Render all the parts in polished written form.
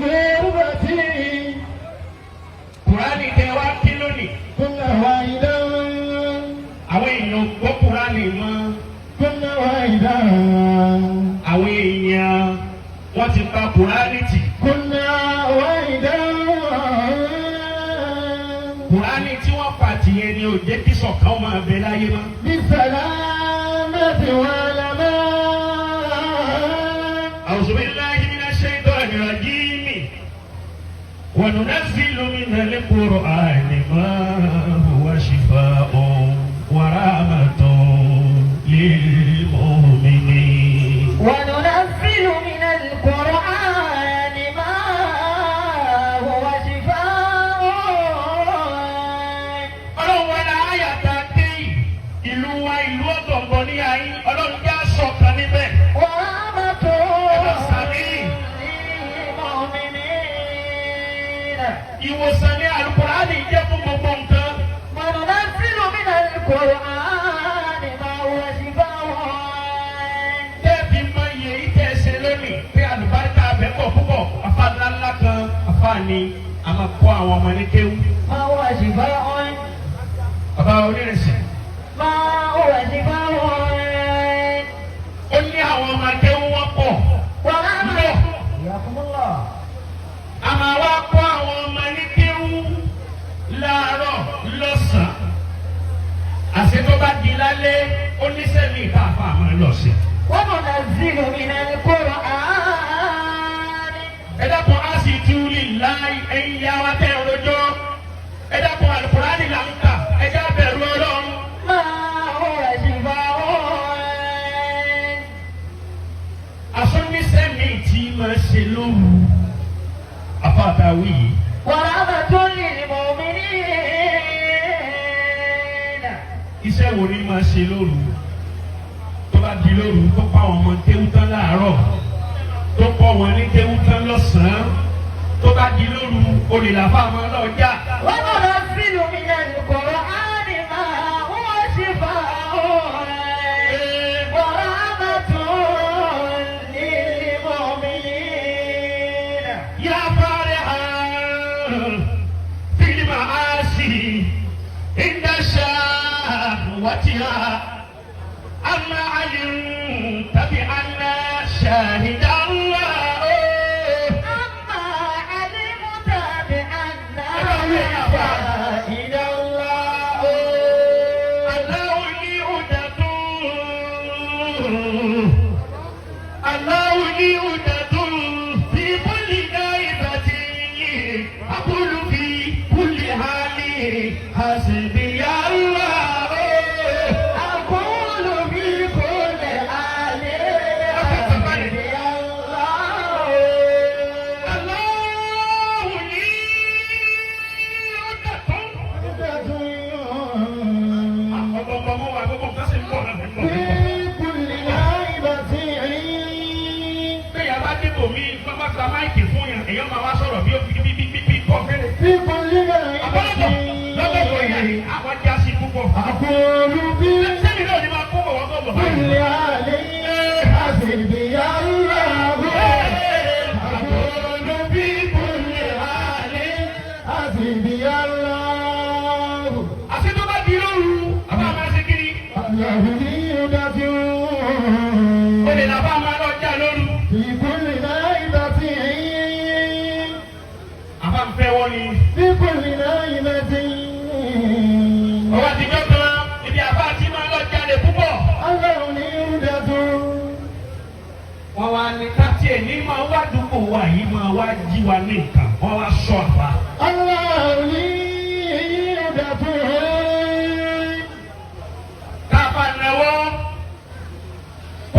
بغربتي. Kùránì tẹ wá kí lónìí. كنا واحدا. Àwọn èèyàn gbọ́ Kùránì mọ́. كنا واحدا. Àwọn èèyàn wọ́n ti pa Kùránì tì. كنا واحدا. Kùránì tí wọ́n pa tìyẹn ni ò jẹ́ kí ṣọ̀kan máa bẹ láyé mọ́. بالسلامة والأمان. أعوذ بالله من الشيطان الرجيم. وننزل من القرآن ما هو شفاء ورحمة للمؤمنين. وننزل من القرآن ما هو شفاء. Ọlọ́run wa la àyàtà dé yìí, ìlú wa, ìlú ọ̀gọ̀ngọ̀ ní ayé, Ọlọ́run já ṣọ̀kan níbẹ̀. ورحمة للمؤمنين. Ìwòsàn ní Àlùkùránì jẹ́ fún gbogbo nǹkan. وننزل من القرآن ما هو شفاء. Tẹ́ẹ̀bì mọ iye yìí tẹ́ ẹ ṣe lónìí pé àlùbáríkà abẹ́ pọ̀ púpọ̀. Afa ńláńlá kan, afa ni a máa kọ́ àwọn ọmọ ní kéwú. ما هو شفاء. Bàbá onírìnsì. ما هو شفاء. Ó ní àwọn ọmọ akéwú wọn pọ̀. ورحمة حياكم الله. A máa wá kọ́ àwọn ọmọ ní kéwú láàárọ̀, lọ́sàn-án. Àṣẹ tó bá di lálẹ́, oníṣẹ́ mi ìta àfa àmọ́ lọ sí. وننزل من القرآن. Ẹ dákun, á sì tú lè láì ẹ̀yin yá wa tẹ̀ ọ́ lọ́jọ́. Ẹ dákun, Àlùkùránì là ń kà, ẹ já bẹ̀rù Ọlọ́run. ما هو شفاء. Asọ́nisẹ́ mi tí máa ṣe lóru afáàtàwí yìí. ورحمة للمؤمنين. Iṣẹ́ wo ni máa ṣe lóru? Tó bá di lóru, tó pa àwọn ọmọ kéwú tán láàárọ̀, tó kọ́ wọn ní kéwú tán lọ́sàn-án, tó bá di lóru, olè làfà máa lọ jà. وننزل من القرآن ما هو شفاء ورحمة للمؤمنين. يا فارحا في المعاصي عند شهوتها، أما علمت بأن شاهد الله. أما علمت بأن شاهد الله. الله لي عدة، الله لي عدة في كل غيبة، أقول في كل حال حسبي الله. أقول في كل حال حسبي الله. الله لي عدة. Ọgbọ̀ngbọ̀n mọ́ wa, gbogbo nǹkan sì ń bọ̀ náà ń bọ̀. في كل نائبة. Bẹ́ẹ̀ bá débò mi, bá gba mic fún yàn, èèyàn máa wá sọ̀rọ̀ bí ó fi bí bí bí bí kọ́ fẹ́rẹ̀. في كل Ọ̀pọ̀lọpọ̀ lọ́gbọ̀gbọ̀ نائبة. yẹn àwọn já sí púpọ̀. أقول في Sẹ́mi náà ni máa kó bọ̀ wọ́n bọ̀ bọ̀ báyìí. كل حال حسبي الله. أقول في كل حال حسبي الله. Àṣẹ tó bá di lóru, àbá máa ṣe kiri. الله لي عدة. Olè làbá máa lọ já lóru. في كل نائبة. Àbá ń fẹ́ wọ́n ni. في كل نائبة. Ọwọ́ àtijọ́ kan, ibi àbá ti máa lọ jalè púpọ̀. الله لي عدة. Wọ́n wá ní káàtì ẹ̀ ní máa wá dúpọ̀ wa yìí, máa wá jí wa ní nǹkan. Wọ́n wá sọ àbá. الله لي عدة. Káfà náwó.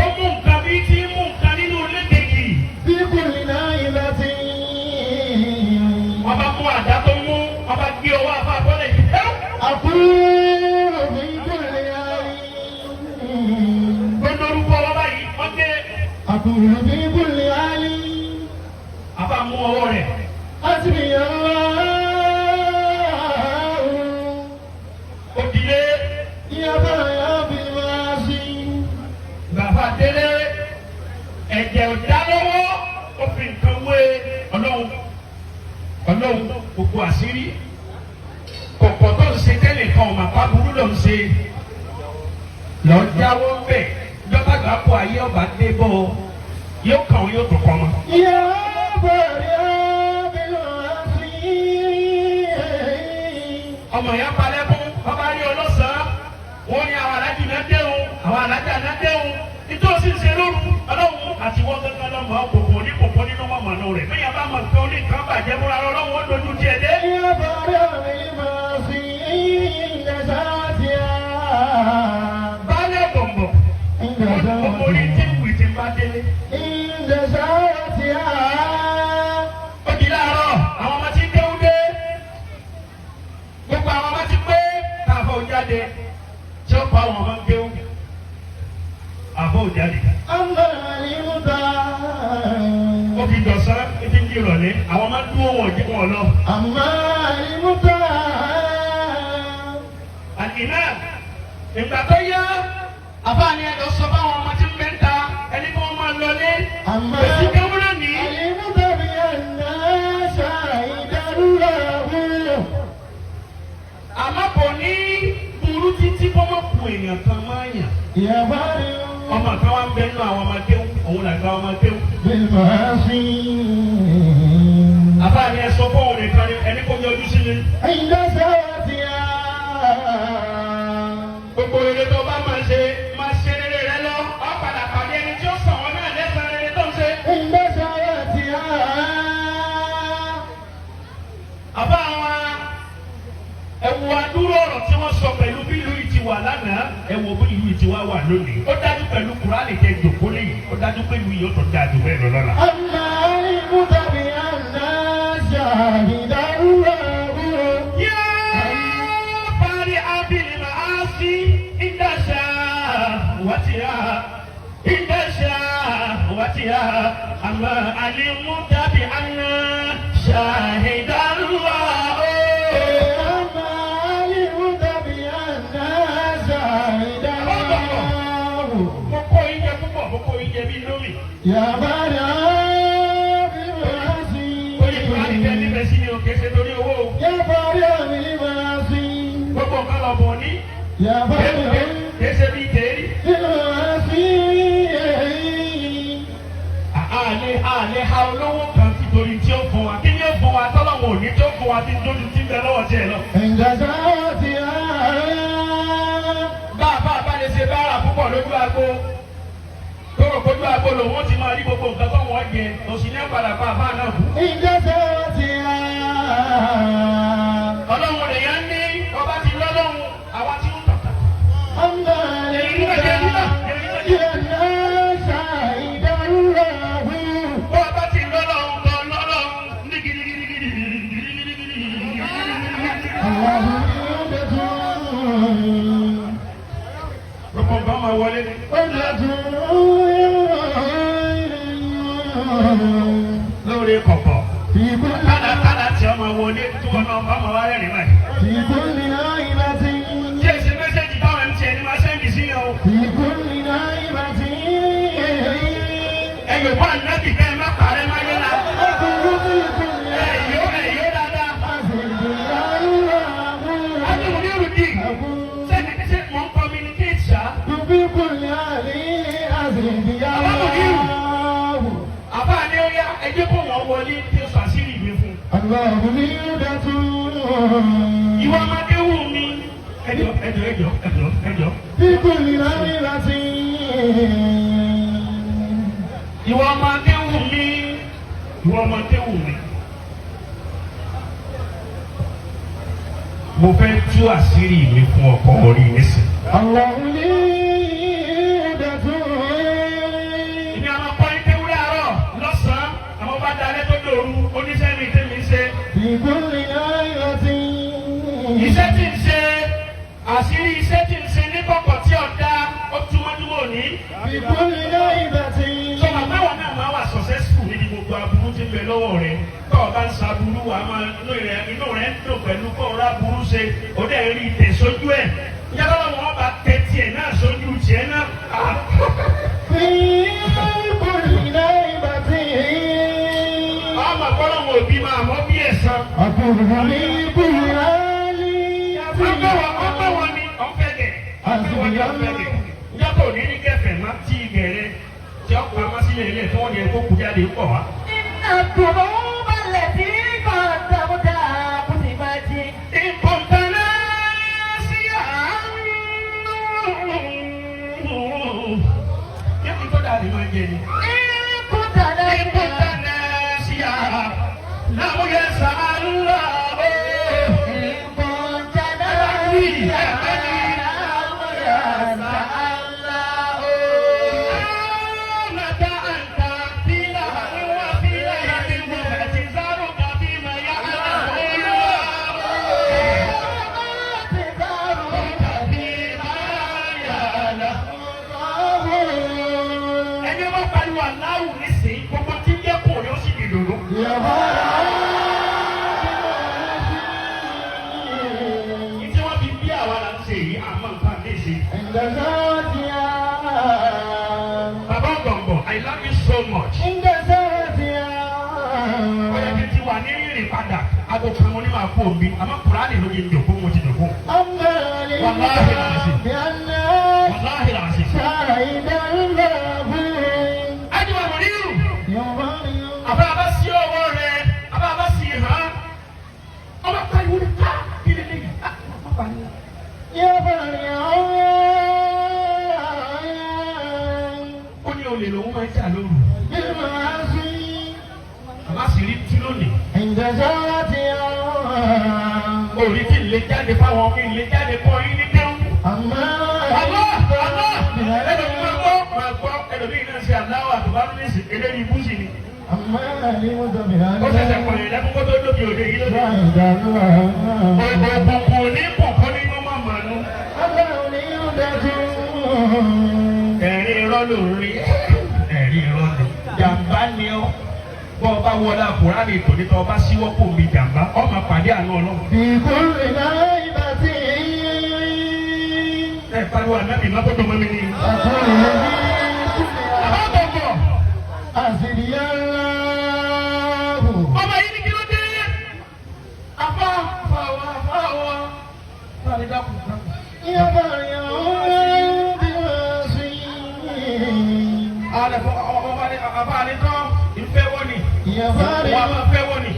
Ó mú nǹkan bí tí mú nǹkan nínú ilé kejì. في كل نائبة. Wọ́n bá mú àdá tó mú, wọ́n bá gbé ọwọ́ àfa àbọ̀lẹ̀ yìí. أقول في كل حال. Ó lórúkọ wọn báyìí, wọ́n gbé. أقول في كل حال. Àfa mú ọwọ́ rẹ̀. حسبي الله. Ó dilé. يا بايا بالمعاصي. Bàbá délé, ẹ̀jẹ̀ ò dá lọ́wọ́, ó fi nǹkan wé Ọlọ́run. Ọlọ́run gbogbo àṣírí kọ̀kọ̀ tó ń ṣe tẹ́lẹ̀ kan ọ̀mà pàbùrú ló ń ṣe lọ jáwọ́ bẹ̀ lọ́ba gbà kó ayé ọba dé bọ́ yóò kàn yóò tó kọ́ mọ́. يا بريا بالمعاصي Ọmọ yẹn palẹ̀ fún ọba rí ọlọ́sàn-án wọ́n ní àwọn alájì náà déhùn àwọn alájà náà déhùn nítòsí ń ṣe lóru ọlọ́run àti wọ́n gángan lọ́mọ kòkò ní kòkò nínú mọ̀mọ́nù rẹ̀ bẹ́ẹ̀ bá mọ̀ pé oníkan bàjẹ́ múra ọlọ́run ó dojú tiẹ̀ dé. يا بريا بالمعاصي نزاتها Baálé gbọ̀ngbọ̀ gbogbo orí tí ń wì tí ń bá délé. نزاتها Ó di láàárọ̀ àwọn ọmọ tí ń déhùn dé gbogbo àwọn ọmọ ti pé káfọ́ jáde tí ó pa àwọn ọmọ ń déhùn àfọ́ jáde. أما علمت Ó fi dọ̀sán ó fi ń di ìrọ̀lẹ́ àwọn máa ń dúró wọn jẹ́ wọn lọ. أما علمت Àlìmá ìgbà tó yá àfáàní ẹ̀ lọ sọ fáwọn ọmọ tí ń bẹ́ ń ta ẹni kí wọ́n máa lọlé. أما Èsì kéwúrẹ́ ní. علمت بأن شاهد الله Àmọ́ kò ní burú títí kó mọ̀ kú èèyàn kan máa yàn. يا بريا Ọmọ kan wá ń bẹ nínú àwọn ọmọ kéwú òun làgbà ọmọ kéwú. بالمعاصي Àfáàní ẹ sọ fún òun nìkan ni ẹni kó yọjú sí mi. عند ساعتها Gbogbo rere tó bá máa ṣe máa ṣe rere rẹ lọ. Ó padà pàdé ẹni tí ó sàn wọn náà lẹ́sàn-án rere tó ń ṣe. عند ساعتها Àbá wa ẹ̀wù adúrú ọ̀rọ̀ tí wọ́n sọ pẹ̀lú bí ìlú yìí ti wà lánàá ẹ̀wù bí ìlú yìí ti wá wà lónìí. Ó dájú pẹ̀lú Kùránì tẹ jòkó léyìí ó dájú pé ìlú yìí ó tún dáa jù bẹ́ẹ̀ lọ lọ́la. أما علمت بأن شاهد الله Yá parí abìlì màá sí ìdáṣà wàtíyà ìdáṣà wàtíyà àmọ́ àlìmú tàbí àná ṣàhìdánwá ó. أما علمت بأن شاهد الله Mo kó oúnjẹ púpọ̀, mo kó oúnjẹ bíi lómi. يا بريا بالمعاصي Orí Kùránì tẹ́ nífẹ̀ẹ́ sí ni o, kìí ṣe torí owó o. يا بريا بالمعاصي Gbogbo nǹkan lọ bọ̀ ní. يا بريا Kìí ṣe bíi tèérí. بالمعاصي Àlè àlè ha olówó kan ti torí tí ó fún wa. Kí ni ó fún wa tọ́lọ́wọ̀n òní tí ó fún wa ti dójú tí ń bẹ lọ́wọ́ tiẹ̀ lọ. عند ساعتها Bá a bá a bá lè ṣe báárà púpọ̀ lójú agbo. Tóró kojú agbo lòun ó ti máa rí gbogbo nǹkan tó wọ́n jẹ. Òsì ní padà pa àbá náà kú. عند ساعتها Ọlọ́run lè yẹn ní ọba ti lọ́lọ́run àwa tí ń tọ̀tà. أما علمت بأن شاهد الله Bó a bá ti lọ́lọ́run lọ lọ́lọ́run ní gidigidigidi. الله عمدة Gbogbo nǹkan máa wọlé ni. عمدة Lórí kọ̀kọ̀. في كل Kálá tí ọmọ wọlé tí wọn náà bá máa wá rẹ́rìn báyìí. في كل نائبة Tí èsì mẹ́sẹ̀jì táwọn MTN máa sẹ́ndì sí yẹn o. في كل نائبة Ẹ̀yọ̀ bá nábì kẹ́ ẹ má parẹ́ má yé la. أقول في كل Ẹ̀yọ́ ẹ̀yọ́ dáadáa. حسبي الله Ájú ní rúdì. Sẹ́ni ṣe mò ń communicate ṣá. في كل علي حسبي الله Àbá ni ó yá ẹjẹ́ kó wọ́n wọlé tí ó sọ àṣírí mi fún. الله ميدة Ìwọ ọmọdé wù mí. Ẹjọ́ ẹjọ́ ẹjọ́ ẹjọ́ ẹjọ́. في كل ليلة Ìwọ ọmọdé wù mí. Ìwọ ọmọdé wù mí. Mo fẹ́ tú àṣírí mi fún ọkọ orí nísìn. الله ميدة Èmi àwọn ọkọ yín kéwú láàárọ̀ lọ́sàn-án àwọn bá dalẹ́ tó dòru oníṣẹ́ mi tẹ́mi ń ṣe. في كل ليلة Iṣẹ́ tí ń ṣe àṣírí iṣẹ́ tí ń ṣe ní kọ̀kọ̀ tí ọ̀dà ó túmọ̀túmọ̀ òní. في كل ليلة Sọ̀rọ̀ báwa náà máa wà successful níbi gbogbo aburú tí ń bẹ lọ́wọ́ rẹ̀. Tọ́ ọ bá ń sa aburú wa máa inú rẹ̀ inú rẹ̀ ń dùn pẹ̀lú kó o rà burú ṣe ó dẹ̀ rí ìtẹ̀ sójú ẹ̀. Yálà wọn bá tẹ tiẹ̀ náà sójú tiẹ̀ náà. في كل ليلة Ọmọ àgbọ̀rọ̀ Òbí máa mọ́ bí ẹ̀san. أقول في كل حال Ọgbẹ́ wọn ọgbẹ́ wọn ni ọ̀fẹ́ gẹ̀. Ọgbẹ́ wọn ni ọ̀fẹ́ gẹ̀. Yàtọ̀ ní ní kẹfẹ̀ má tí gẹ̀rẹ́ tí ó pamọ́ sílẹ̀ ilé tí wọ́n yẹ kó kú jáde ń bọ̀ wá. إن الذنوب التي قدمتها كتبت. Ìkọ̀ǹtàlẹ́ sí àánú. Yẹ́nì tó dàrí máa jẹ ni. إن كنت ناسيا Ìkọ̀ǹtàlẹ́ sí àánú. Láwùjẹ sàánú. إن كنت ناسيا لم ينسى الله. Ẹni ọba pariwo aláwù nísìnyí gbogbo tí ń jẹ́ kò ní ó sì dìdòdò. Tí wọ́n fi bí àwa la ń ṣe yìí àmọ́ nǹkan ní ìṣe. عند ذاتها Bàbá Ọ̀gọ̀ǹgọ̀, I love you so much. عند ذاتها Ó yẹ kí n ti wà ní rírìn padà. Aago kan mo ní máa kú omi. Àmọ́ Kùránì ló di jòkó mo ti jòkó. أما والله العظيم. بأن Wàláhì làásì. شهد الله Ájúmọ̀ mọ̀ nírù. يوم Àbá bá sí ọwọ́ rẹ̀, àbá bá sì hàn. Ọba pariwo ní ká kí lè léyìí. Ah, má pariwo. يفرح Ó ní olè lòun máa ń jà lóru. بالمعاصي Bàbá sì rí tú lónìí. عند ذاتها Òrí tí ń lè jáde fáwọn ọmọ ìlé jáde kọ́ yín ní déhùn. أما Allah Allah ẹlòmíì máa gbọ́ máa gbọ́ ẹlòmíì náà ṣe aláwọ̀ àtùbárò ní ìsìn eléyìí ibú sí ni. أما علمت بأن Ó ṣẹ̀ṣẹ̀ kọ̀lẹ̀ lẹ́kún kó tó lóbi òde yìí lónìí. شهد الله Òkùnkùn ní kọ̀ọ̀kan nínú màmá nù. Ẹ̀rín irọ́ ló ń rí. Ẹ̀rín irọ́ ni. Jàǹbá ni ọ́. Bọ́ ọ bá wọlé àkùránì tòní tọ́ ọ bá síwọ́ kò mi jàǹbá. Ọ máa pàdé àánú Ọlọ́run. Ẹ pariwo ànábì má tó dùn mọ́ mi ni. Bàbá gbọ̀ngàn. Ọmọ yìí ní kí ló dé? Afá fáwa fáwa. Fáwa dákun dákun. Alẹ́ fún ọmọ àbá àlẹ́ tán ìfẹ́ wọ́n ni. Wọ́n á máa fẹ́ wọ́n ni.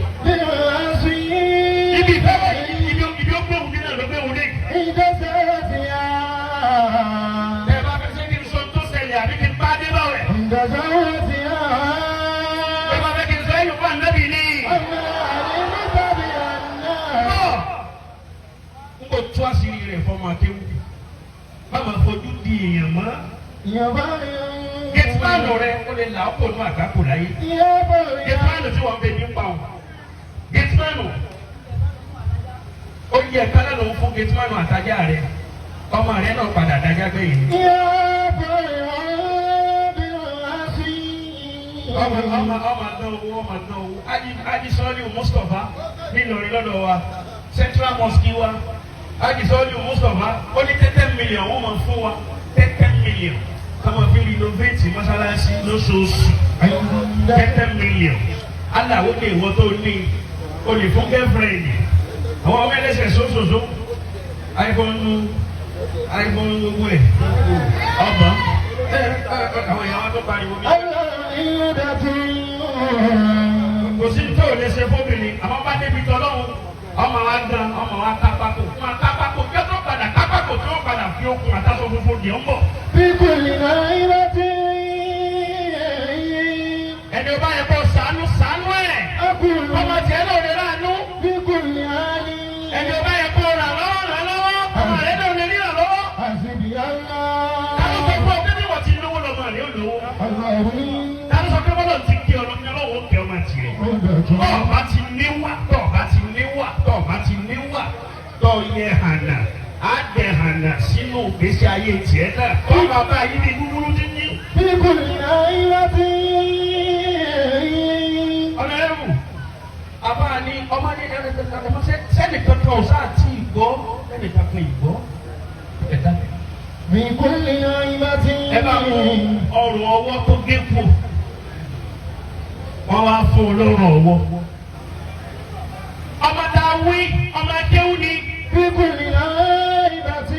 Ibi ìfẹ́ wọ́n yìí ibi ó gbóhùn dé náà ló gbóhùn dé. Ẹ bá fẹ́ ṣé kí n sọ tó ṣẹlẹ̀ àbí kí n bá dé bá rẹ̀. Ẹ bá fẹ́ kí n sọ ẹ̀yọ̀ fún ànábì ni. Bọ́ n kò tú àṣírí rẹ̀ fọmọ akéwù. Má máa fojú di èèyàn mọ́. Gẹ̀tìmánù rẹ̀ ó lè là ó kò nú àgbákò láyé. Gẹ̀tìmánù tí wọ́n fẹ́ ní pa ọ́. Gẹ̀tìmánù ó yẹ kálá ló ń fún gẹ̀tìmánù àtajà rẹ̀. Ọmọ rẹ̀ náà padà dájá gbẹ̀yìn ni. Ọmọ ọmọ ọmọ dán owó ọmọ dán owó. Adi Sọ́ọ́lì Mustapha nílọrin lọ́dọ̀ wa Central Mosque wa. Adi Sọ́ọ́lì Mustapha ó ní 10 million wọ́n máa fún wa 10 million ká máa fi renovate mọ́sálásí lóṣooṣù 10 million. Aláwo lè wọ́n tó ní o lè fún girlfriend àwọn ọmọ ẹlẹ́sẹ̀ sóṣooṣo iPhone iPhone gbogbo ẹ̀ ọmọ ẹ ẹ àwọn èèyàn wa tó pariwo bí kò sí tó o lè ṣe fóbìnrin àmọ́ bá débi tọ́lọ́hún ọmọ wa dán ọmọ wa kápákò ọmọ kápákò bí ó tó padà kápákò tí ó padà fi okùn àtàṣọ funfun dì ó ń bọ̀. Ẹni o bá yẹ kó ṣàánú ṣàánú ẹ̀ ọmọ tiẹ̀ náà lè ráàánú. Ẹni o bá yẹ kó ràn lọ́wọ́ ràn lọ́wọ́ ọmọ rẹ̀ náà lè ríran lọ́wọ́. Táwọn sọ fún ọ pé bí wọ́n ti lówó lọ́mọ rẹ̀ ó lówó. Táwọn sọ pé bọ́lọ̀ ti kí ọlọ́mọ ọlọ́wọ́ kẹ́ ọmọ tiẹ̀. Tọ́ọ̀bá ti níwà tọ́ọ̀bá ti níwà tọ́ọ̀bá ti níwà tọ́ yẹ hànà á dẹ̀ hànà sínú ìgbésí ayé tiẹ̀ náà tọ́ọ̀bá bá yí ní gúgúrú ti ní. Ọ̀nà ẹ̀rù àbá ni ọmọ ní ẹ̀rọ sẹ́ni kankan ọ̀sá àti ìgbọ́ sẹ́ni kankan ìgbọ́ ẹ̀dá. Ẹ bá mú ọrùn ọwọ́ tó gé kù wọ́n wá fún un lọ́rùn ọwọ́. Ọmọ tá a wí, ọmọ akéwù ni. في كل نائبة.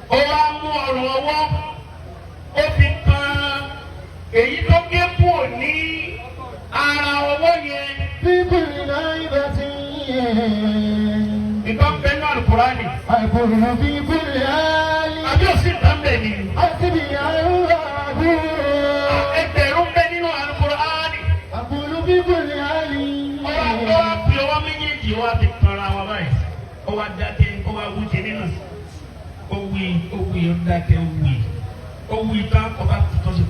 Ó wá mú ọrùn ọwọ́, ó fi kan èyí tó gé kúrò ní ara ọwọ́ yẹn. في كل نائبة. Nǹkan bẹ́ẹ̀ náà Al-Kùránì. أقول في كل حال. Àbí òsì nǹkan bẹ́ẹ̀ ni. حسبي الله. Ẹgbẹ̀rún bẹ́ẹ̀ nínú Al-Kùránì. أقول في كل حال. Ó wá fi ọwọ́ méjèèjì wá fi kanra wa báyìí. Ó wá dákẹ́, ó wá wú jẹ nínú. Ó wí, ó wí, ó dákẹ́, ó wí. Ó wí tán, ó bá tutọ́ sí.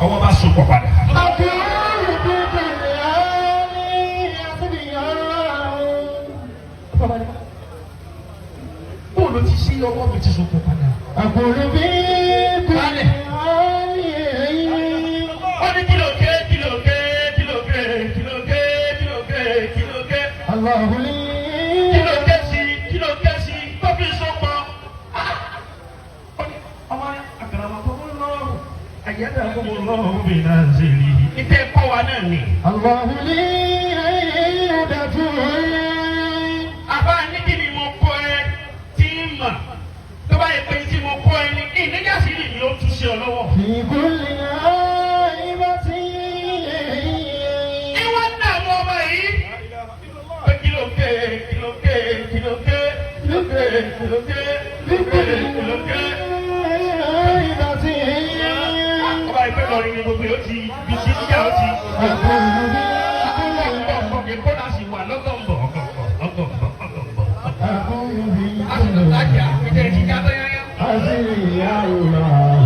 Ọwọ́ bá so pọ̀ padà. أقول في كل حال. حسبي الله. Bóòlù ti sí ọwọ́ mi ti so pọ̀ padà. أقول في كل حال. Ó ní kìlókè, kìlókè, kìlókè, kìlókè, kìlókè, kìlókè. الله لي. Kìlókè sí, kìlókè sí, tó fi so pọ̀. Ó ní ọmọ àgàràmọ̀ tó ń lọ́rùn. Àyẹ̀dá kò mọ̀ lọ́rùn bí náà ṣe rí. Ìtẹ́ kọ́ wa náà ni. الله لي عبادة. Àbá ní kí ni mo kọ́ ẹ tí ń mà? Tó bá yẹ pé tí mo kọ́ ẹ ní ìníjà sí ni ó tún ṣe ọ lọ́wọ́. في كل نائبة. Ìwọ ń dààmú ọmọ yìí. Pé kìlókè, kìlókè, kìlókè, kìlókè, kìlókè, kìlókè, kìlókè. نائبة. Ọba ìpè lọrin ni gbogbo yóò ti bí sí níjà ó ti. أقول في كل Èkó la sì wà lọ́gọ̀ǹbọ̀ ọgọ̀ǹbọ̀ ọgọ̀ǹbọ̀ ọgọ̀ǹbọ̀. أقول في A sì lọ lájà ìjẹ́ ìjìjà tó yáyá. حسبي الله.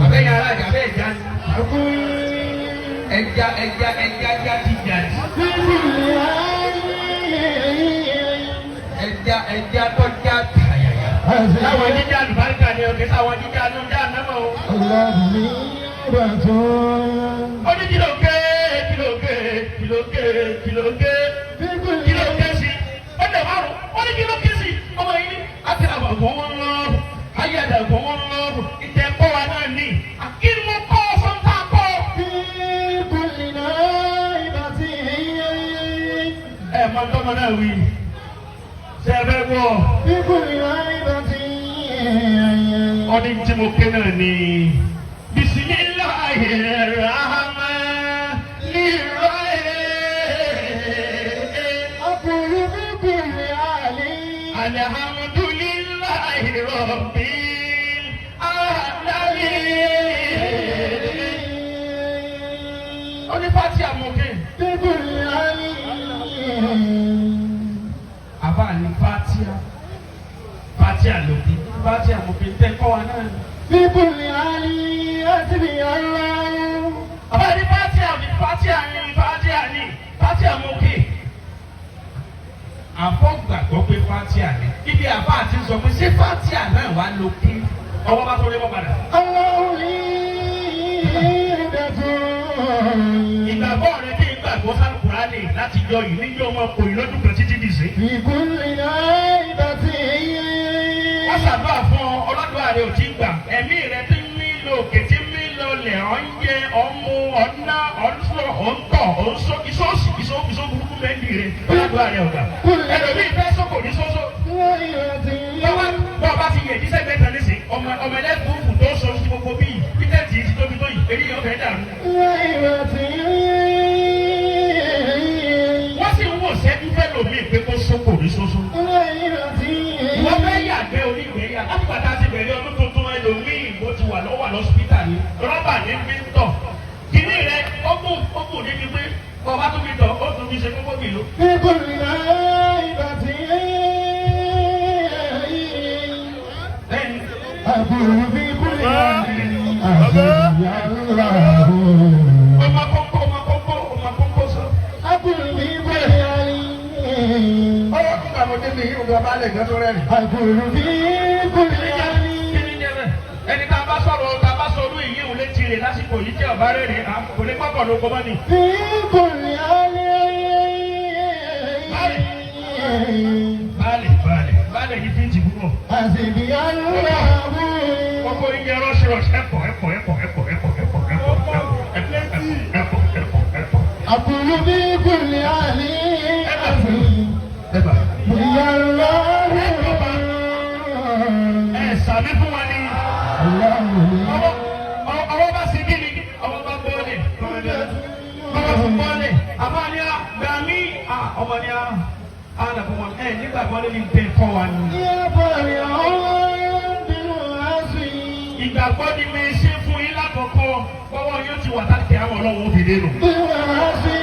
Àbẹ́yẹ alájà abẹ́ ẹja ni. أقول Ẹja ẹja ẹja ẹja ti jà ní. في كل حال. Ẹja ẹja tó já tàyàyà. Táwọn حسبي jíjà àlùbáríkà ni ọ̀kẹ́ sáwọn jíjà ló ń já ànámọ́ o. الله لي عبادة. Ó ní kìlókè kìlókè kìlókè kìlókè في كل kìlókè sí. Ó dẹ̀ márùn-ún. Ó ní kìlókè sí. Ọmọ yìí ní àti àbàkọ́ wọn lọ́rùn. Ayé àdàkọ́ wọn lọ́rùn. Ìtẹ̀kọ́ wa náà ní. Kí ni mo kọ́ ọ sọ́ńtà kọ́? في كل نائبة. Ẹ mọ tọmọ náà wí. Ṣé ẹ fẹ́ gbọ́? في كل نائبة. Ọdún tí mo ké náà ni. Bismillahirrahmanirrahim. أقول في كل حال. Alhamdulillahi rabbil alamin. Ó ní Fati Amoke. في كل حال. Àbá ní Fatia. Fatia lòdì. Fatia Amoke tẹ́ kọ́ wa náà ni. في كل حال. حسبي الله. Àbá ní Fatia ní Fatia ní Fatia ní Fatia Amoke. Àfọ̀ gbàgbọ́ pé Fatia ni. Ibi àbá àti sọ pé ṣé Fatia náà wà lókè? Ọwọ́ bá tó lé wọ́n padà. الله لي عبادة. Ìgbàgbọ́ rẹ tí ìgbàgbọ́ sálùkùránì láti jọ yìí níjọ́ ọmọ kò yìí lọ́dún kan títí dìse. في كل نائبة. Wọ́n ṣàdúrà fún ọ, ọlọ́dúnrà rẹ ò tí ń gbà. Ẹ̀mí rẹ tí ń mí lọ òkè tí ń mí lọ lẹ̀, ọ̀ ń jẹ, ọ̀ ń mu, ọ̀ ń ná, ọ̀ ń sọ, ọ̀ ń tọ̀, ọ̀ ń sọ, ìsọ́ọ̀sì, ìsọ́ ìsọ́ burúkú mẹ́ndì rẹ, ọlọ́dúnrà rẹ ò gbà. Ẹlòmíì fẹ́ sọ́kò ní sọ́sọ́. نائبة. Lọ́wọ́ bọ́ ọba ti yẹ̀ jísẹ́ mẹ́ta nísìn, ọmọ ọmọ ẹlẹ́gbọ̀n tó sọ sí gbogbo bíi, pítẹ́ẹ̀tì ti tóbi tó yìí, èyí yóò fẹ́ dàrú. نائبة. Wọ́n sì ń wò sẹ́jú fẹ́ lòmíì pé kó sọ́kò ní sọ́sọ́. نائبة. Wọ́n fẹ́ yàgbẹ́ onígbẹ́ yà. Láti bàtà ti bẹ̀rẹ̀ ọdún tuntun ẹlòmíì bó ti wà lọ́wọ́ lọ́sípítà ni. Rọ́bà ní fi ń tọ̀. Kìnní rẹ̀ ó kù ó kù níbi pé ọba tó fi tọ̀ ó tún fi ṣe kókó kìló. في كل نائبة. Bẹ́ẹ̀ni, أقول في كل حال. حسبي الله. ọmọ kókó ọmọ kókó ọmọ kókó sọ. أقول في كل حال. Ọwọ́ kí bàbá débi yìí òun bá lè gbẹ́ tó rẹ́rìn. أقول في كل حال. Kíni jẹ́ bẹ́ẹ̀? Ẹni tá a bá sọ̀rọ̀ tá a bá sọ orú ìyí òun létí rẹ̀ lásìkò yìí tí ọba rẹ̀ rẹ̀ kò ní pápọ̀ ló kọ́ mọ́ ni. في كل حال. Baálẹ̀ baálẹ̀ baálẹ̀ yìí fi ń jì púpọ̀. حسبي الله. Kókó yín jẹ́ rọ́ṣì rọ́ṣì ẹ̀pọ̀ ẹ̀pọ̀ ẹ̀pọ̀ ẹ̀pọ̀ ẹ̀pọ̀ ẹ̀pọ̀ ẹ̀pọ̀ ẹ̀pọ̀ ẹ̀pọ̀. أقول في كل عالي Ẹ̀bà. يا الله Ẹ sàmí fún wa ni. الله Ọwọ́ bá ṣe kí ni? Ọwọ́ bá bọ́ọ̀lẹ̀. Ọwọ́ fún bọ́ọ̀lẹ̀. Àbá ni a gbà mí. Ọmọ ni a. A nà fún wọn. Ẹ nígbàgbọ́ lórí tẹ kọ́ wa ni. يا فرعون بالعصي Ìgbàgbọ́ ni mi ṣe fún yín lákọ̀ọ́kọ́. Bọ́wọ́ yóò ti wà táàkì àwọn ọlọ́run ó fi dé nù. بالعصي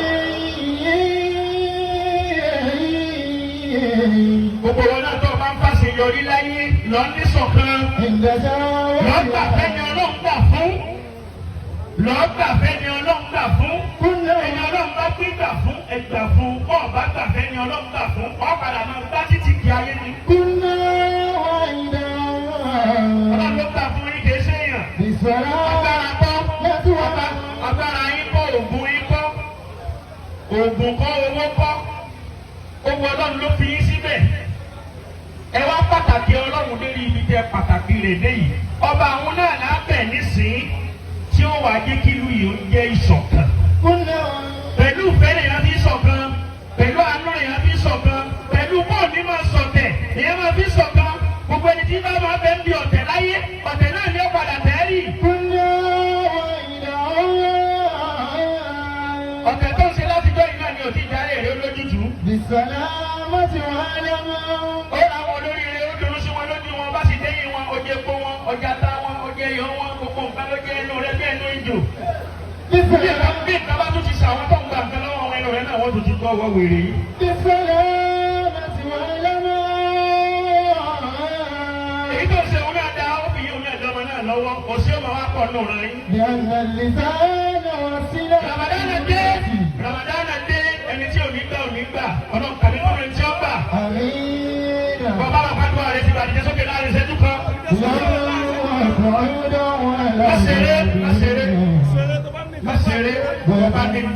Gbogbo wọn náà tó o bá ń fàṣẹ yọrí láyé lọ ní ṣọ̀kan. عند Lọ́ọ́ gbà زوال fẹ́ni ọlọ́run gbà fún. Lọ́ọ́ gbà fẹ́ni ọlọ́run gbà fún. كنا Ẹni ọlọ́run bá gbé gbà fún ẹgbà fún. Bọ́ọ̀ bá gbà fẹ́ni ọlọ́run gbà fún. Ọ̀ padà máa gbá títí di ayé ni. كنا وعيدا Ọlọ́run ló gbà fún yín kìí ṣèyàn. بالسلام Agbára kọ́. Agbára yín kọ́, ògùn yín kọ́. Ògùn kọ́, owó kọ́. Owó ọlọ́run ló fi yín síbẹ̀. Ẹ wá pàtàkì ọlọ́run lérí ibi tẹ pàtàkì rẹ̀ dé yìí. Ọba àwọn náà lábẹ̀ nísìnyí tí ó wàá jẹ́ kí ìlú yìí ó jẹ́ ìṣọ̀kan. كنا Pẹ̀lú ìfẹ́ lèèyàn fi ṣọ̀kan, pẹ̀lú àánú lèèyàn fi ṣọ̀kan, pẹ̀lú bọ́ọ̀lù máa ṣọ̀tẹ̀ lèèyàn máa fi ṣọ̀kan. Gbogbo ẹni tí bá máa bẹ ń di ọ̀tẹ̀ láyé, ọ̀tẹ̀ náà ni ó padà tẹ̀ rí. كنا وعيدا Ọ̀tẹ̀ tó ń ṣe látijọ́ yìí náà ni ò ti jáde èrè olójútùú. بالسلامة والأمان Ó ra àwọn olóríire, ó dùnú sí wọn lójú wọn, bá sì déyìn wọn, ó jẹ epo wọn, ọjà ta wọn, ó jẹ iyọ̀ wọn, gbogbo nǹkan ló jẹ ẹnu rẹ bí ẹnu ìjò. Bí nǹkan bí nǹkan bá tún ti ṣàwọn tó ń gba nǹkan lọ́wọ́ wọn ẹnu rẹ náà wọ́n tún ti gbọ́ ọwọ́ wèrè yìí. بالسلامة والأمان Èyí tó ń ṣe òun náà dá ó fi yí òun náà dọ́mọ náà lọ́wọ́, kò sí ọmọ wa pọ̀ nù rẹ̀ yín. لأن اللسان والسلاح Ramadana dé, Ramadana dé, ẹni tí ò ní gbà ò ní gbà, ọlọ́run kàmí kúrò ní tí ó gbà. آمين Bàbá bàbá dùn àrẹ ti bàjẹ́ sókè láàrin ìṣẹ́jú kan. وقعودا ولا Má ṣeré, má ṣeré. Má ṣeré, bàbá ní